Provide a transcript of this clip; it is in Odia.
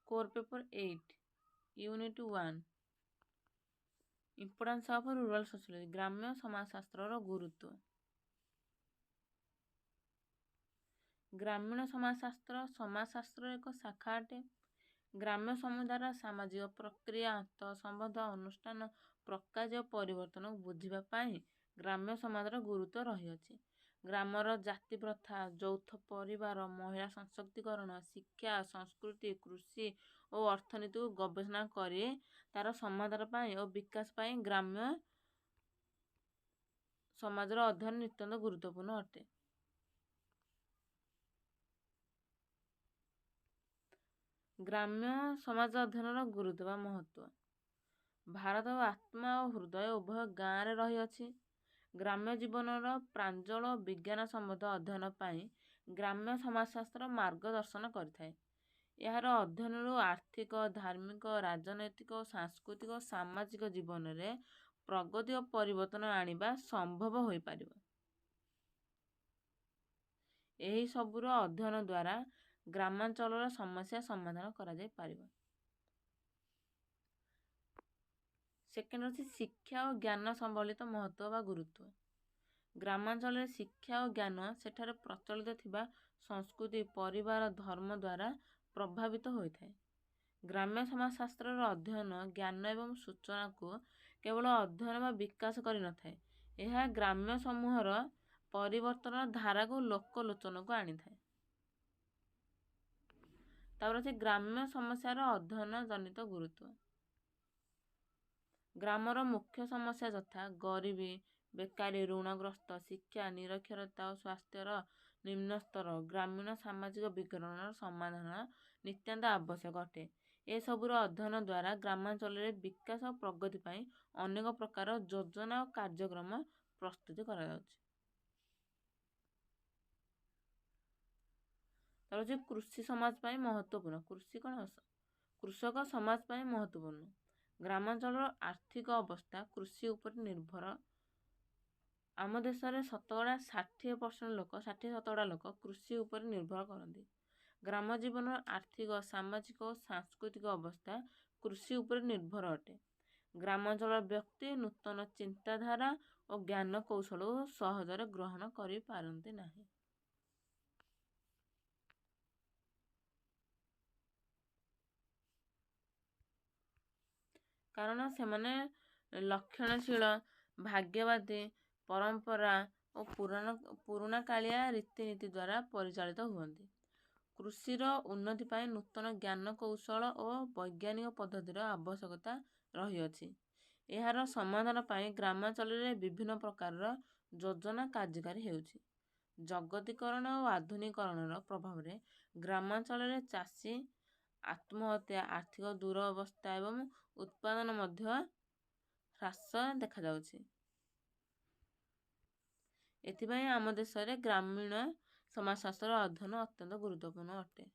Core paper 8, unit 1, importance of rural sociology, ଗ୍ରାମ୍ୟ ସମାଜଶାସ୍ତ୍ରର ଗୁରୁତ୍ୱ। ଗ୍ରାମୀଣ ସମାଜଶାସ୍ତ୍ର ସମାଜଶାସ୍ତ୍ରର ଏକ ଶାଖା ଅଟେ। ଗ୍ରାମ୍ୟ ସମୁଦାୟର ସାମାଜିକ ପ୍ରକ୍ରିୟା, ଅନ୍ତଃସମ୍ବନ୍ଧ, ଅନୁଷ୍ଠାନ, ପ୍ରକାର୍ଯ୍ୟ ଓ ପରିବର୍ତ୍ତନକୁ ବୁଝିବା ପାଇଁ ଗ୍ରାମ୍ୟ ସମାଜର ଗୁରୁତ୍ୱ ରହିଅଛି। ଗ୍ରାମର ଜାତି ପ୍ରଥା, ଯୌଥ ପରିବାର, ମହିଳା ସଶକ୍ତିକରଣ, ଶିକ୍ଷା, ସଂସ୍କୃତି, କୃଷି ଓ ଅର୍ଥନୀତିକୁ ଗବେଷଣା କରି ତାର ସମାଧାନ ପାଇଁ ଓ ବିକାଶ ପାଇଁ ଗ୍ରାମ୍ୟ ସମାଜର ଅଧ୍ୟୟନ ନିତ୍ୟାନ୍ତ ଗୁରୁତ୍ୱପୂର୍ଣ୍ଣ ଅଟେ। ଗ୍ରାମ୍ୟ ସମାଜ ଅଧ୍ୟୟନର ଗୁରୁତ୍ୱ ବା ମହତ୍ତ୍ୱ। ଭାରତ ଆତ୍ମା ଓ ହୃଦୟ ଉଭୟ ଗାଁରେ ରହିଅଛି। ଗ୍ରାମ୍ୟ ଜୀବନର ପ୍ରାଞ୍ଜଳ ବିଜ୍ଞାନ ସମ୍ବନ୍ଧ ଅଧ୍ୟୟନ ପାଇଁ ଗ୍ରାମ୍ୟ ସମାଜଶାସ୍ତ୍ର ମାର୍ଗଦର୍ଶନ କରିଥାଏ। ଏହାର ଅଧ୍ୟୟନରୁ ଆର୍ଥିକ, ଧାର୍ମିକ, ରାଜନୈତିକ, ସାଂସ୍କୃତିକ ଓ ସାମାଜିକ ଜୀବନରେ ପ୍ରଗତି ଓ ପରିବର୍ତ୍ତନ ଆଣିବା ସମ୍ଭବ ହୋଇପାରିବ। ଏହି ସବୁର ଅଧ୍ୟୟନ ଦ୍ୱାରା ଗ୍ରାମାଞ୍ଚଳର ସମସ୍ୟା ସମାଧାନ କରାଯାଇପାରିବ। ସେକେଣ୍ଡ ଅଛି ଶିକ୍ଷା ଓ ଜ୍ଞାନ ସମ୍ବଳିତ ମହତ୍ତ୍ୱ ବା ଗୁରୁତ୍ୱ। ଗ୍ରାମାଞ୍ଚଳରେ ଶିକ୍ଷା ଓ ଜ୍ଞାନ ସେଠାରେ ପ୍ରଚଳିତ ଥିବା ସଂସ୍କୃତି, ପରିବାର, ଧର୍ମ ଦ୍ୱାରା ପ୍ରଭାବିତ ହୋଇଥାଏ। ଗ୍ରାମ୍ୟ ସମାଜଶାସ୍ତ୍ରର ଅଧ୍ୟୟନ ଜ୍ଞାନ ଏବଂ ସୂଚନାକୁ କେବଳ ଅଧ୍ୟୟନ ବା ବିକାଶ କରିନଥାଏ, ଏହା ଗ୍ରାମ୍ୟ ସମୂହର ପରିବର୍ତ୍ତନର ଧାରାକୁ ଲୋକଲୋଚନକୁ ଆଣିଥାଏ। ତାପରେ ଅଛି ଗ୍ରାମ୍ୟ ସମସ୍ୟାର ଅଧ୍ୟୟନ ଜନିତ ଗୁରୁତ୍ୱ। ଗ୍ରାମର ମୁଖ୍ୟ ସମସ୍ୟା ଯଥା ଗରିବୀ, ବେକାରୀ, ଋଣଗ୍ରସ୍ତ, ଶିକ୍ଷା, ନିରକ୍ଷରତା ଓ ସ୍ୱାସ୍ଥ୍ୟର ନିମ୍ନ ସ୍ତର, ଗ୍ରାମୀଣ ସାମାଜିକ ବିଗଣନର ସମାଧାନ ନିତ୍ୟାନ୍ତ ଆବଶ୍ୟକ ଅଟେ। ଏସବୁର ଅଧ୍ୟୟନ ଦ୍ୱାରା ଗ୍ରାମାଞ୍ଚଳରେ ବିକାଶ ଓ ପ୍ରଗତି ପାଇଁ ଅନେକ ପ୍ରକାର ଯୋଜନା ଓ କାର୍ଯ୍ୟକ୍ରମ ପ୍ରସ୍ତୁତି କରାଯାଉଛି। ତାପରେ ହେଉଛି କୃଷି ସମାଜ ପାଇଁ ମହତ୍ତ୍ୱପୂର୍ଣ୍ଣ। କୃଷି କ'ଣ? କୃଷକ ସମାଜ ପାଇଁ ମହତ୍ତ୍ୱପୂର୍ଣ୍ଣ। ଗ୍ରାମାଞ୍ଚଳର ଆର୍ଥିକ ଅବସ୍ଥା କୃଷି ଉପରେ ନିର୍ଭର। ଆମ ଦେଶରେ ଶତକଡ଼ା 60% ଲୋକ, 60% ଲୋକ କୃଷି ଉପରେ ନିର୍ଭର କରନ୍ତି। ଗ୍ରାମ ଜୀବନର ଆର୍ଥିକ, ସାମାଜିକ ଓ ସାଂସ୍କୃତିକ ଅବସ୍ଥା କୃଷି ଉପରେ ନିର୍ଭର ଅଟେ। ଗ୍ରାମାଞ୍ଚଳର ବ୍ୟକ୍ତି ନୂତନ ଚିନ୍ତାଧାରା ଓ ଜ୍ଞାନ କୌଶଳକୁ ସହଜରେ ଗ୍ରହଣ କରିପାରନ୍ତି ନାହିଁ, କାରଣ ସେମାନେ ଲକ୍ଷଣଶୀଳ, ଭାଗ୍ୟବାଦୀ ପରମ୍ପରା ଓ ପୁରୁଣାକାଳିଆ ରୀତିନୀତି ଦ୍ୱାରା ପରିଚାଳିତ ହୁଅନ୍ତି। କୃଷିର ଉନ୍ନତି ପାଇଁ ନୂତନ ଜ୍ଞାନ କୌଶଳ ଓ ବୈଜ୍ଞାନିକ ପଦ୍ଧତିର ଆବଶ୍ୟକତା ରହିଅଛି। ଏହାର ସମାଧାନ ପାଇଁ ଗ୍ରାମାଞ୍ଚଳରେ ବିଭିନ୍ନ ପ୍ରକାରର ଯୋଜନା କାର୍ଯ୍ୟକାରୀ ହେଉଛି। ଜଗତୀକରଣ ଓ ଆଧୁନିକୀକରଣର ପ୍ରଭାବରେ ଗ୍ରାମାଞ୍ଚଳରେ ଚାଷୀ ଆତ୍ମହତ୍ୟା, ଆର୍ଥିକ ଦୁରବସ୍ଥା ଏବଂ ଉତ୍ପାଦନ ମଧ୍ୟ ହ୍ରାସ ଦେଖାଯାଉଛି। ଏଥିପାଇଁ ଆମ ଦେଶରେ ଗ୍ରାମୀଣ ସମାଜଶାସ୍ତ୍ରର ଅଧ୍ୟୟନ ଅତ୍ୟନ୍ତ ଗୁରୁତ୍ୱପୂର୍ଣ୍ଣ ଅଟେ।